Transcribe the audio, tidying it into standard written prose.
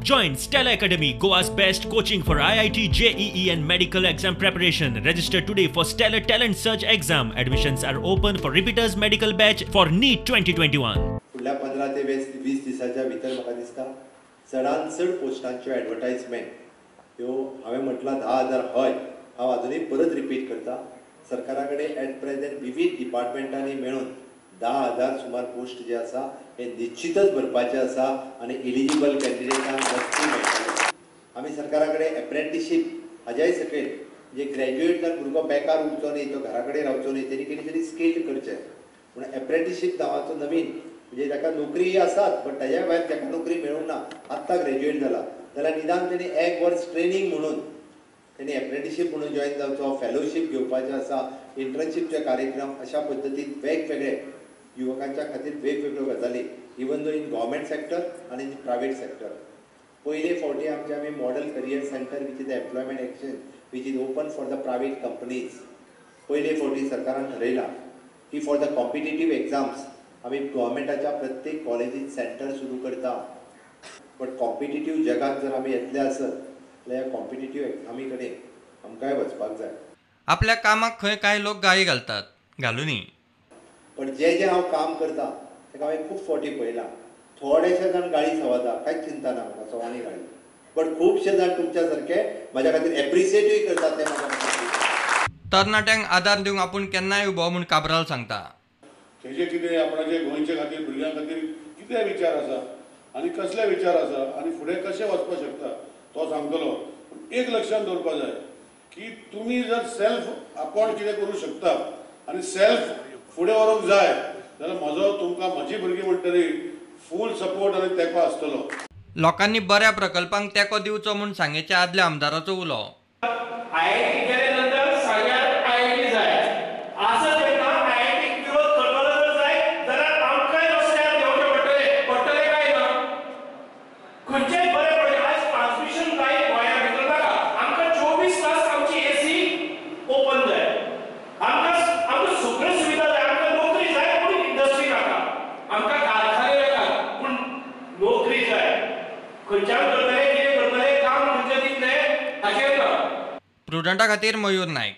Join Stella Academy, Goa's best coaching for IIT, JEE and medical exam preparation. Register today for Stellar Talent Search exam. Admissions are open for repeaters medical batch for NEET 2021. फुडल्या 15 ते 20 दिसाच्या भितर म्हाका दिसता चडान चड पोस्टांच्यो advertisement ह्यो हांवें म्हटलां 10,000 हय, हांव अजुनूय परत रिपीट करता. सरकारा कडेन एट प्रेझेंट विविध डिपार्टमेंटांनी मेळून 10,000 सुमार पोस्ट जे आसा हे निश्चितच भरपाचे आसा आनी एलिजिबल कॅन्डिडेटांक नक्की मेळटले. आमी सरकारा कडेन एप्रेंटिशीप हाज्याय सकयल जे ग्रॅज्युएट जावन भुरगो बेकार उरचो न्ही, तो घरा कडेन रावचो न्ही, तेणी कितें तरी स्किल्ड करचें म्हूण एप्रेंटिशीप नांवाचो नवीन म्हणजे ताका नोकरी आसात बट ताज्या भायर ताका नोकरी मेळूंक ना, आत्तां ग्रॅज्युएट जाला जाल्यार निदान तेणी एक वर्स ट्रेनींग म्हणून तेणी एप्रेंटिशीप म्हणून जॉयन जावचो, फेलोशीप घेवपाचें आसा, इंटर्नशीपचे कार्यक्रम अशा पद्दतीन वेगवेगळे युवकांच्या खातीर वेगवेगळ्यो गजाली even though in government sector आनी इन प्रायवेट सेक्टर. पयले फावटी आमचे आमी model career centre which is employment exchange which is open for the private companies पयले फावटी सरकारान ठरयलां की फॉर the competitive exams आमी गव्हर्मेंटाच्या प्रत्येक कॉलेजीन सेंटर सुरू करता. बट कॉम्पिटिटीव जगात जर आमी येतले आसत जाल्यार ह्या कॉम्पिटिटीव एक्झामी कडेन आमकांय वचपाक जाय. आपल्या कामाक खंय कांय लोक गाळी घालतात, घालुनी. पण जे जे हांव काम करता ताका हांवें खूब फावटी पळयलां, थोडेशे जाण गाळी सवाता, कांयच चिंता ना म्हाका, सवानी गाळी, बट खुबशे जाण तुमच्या सारके म्हाज्या खातीर एप्रिशिएटूय करतात. ते म्हाका तरणाट्यांक आदार दिवंक आपूण केन्नाय उबो म्हूण काब्राल सांगता. तेजे कितें आपणाचे गोंयचे खातीर भुरग्यां खातीर कितें विचार आसा आनी कसले विचार आसा आनी फुडें कशें वचपाक शकता तो सांगतलो. एक लक्षांत दवरपाक जाय की तुमी जर सेल्फ आपूण कितें करूं शकता आनी सेल्फ फुडें व्हरूंक जाय जाल्यार म्हजो तुमकां म्हजी भुरगीं म्हणटरी फूल सपोर्ट आनी तेंको आसतलो. लोकांनी बऱ्या प्रकल्पांक तेंको दिवचो म्हूण सांगेच्या आदल्या आमदाराचो उलो. आयआयटी गेले नंतर सांग्यार आयआयटी जाय आसत तेन्ना आयआयटीक विरोध करतलो जर जाय जाल्यार आमकांय रस्त्यार देंवचें पडटलें, पडटलें काय ना? खंयचेय बरें पडलें आज ट्रान्समिशन लायन गोंया भितर नाका, आमकां 24 तास आमची एसी ओपन जाय, आमकां आमकां सगळ्यो सुविधा जाय, आमकां नोकरी जाय पूण इंडस्ट्री नाका, आमकां कारखाने नाका पूण नोकरी जाय. खंयच्यान करतले, कितें करतले, काम खंयचें दितले हाचेर ना. प्रुडंटा खातीर मयूर नायक.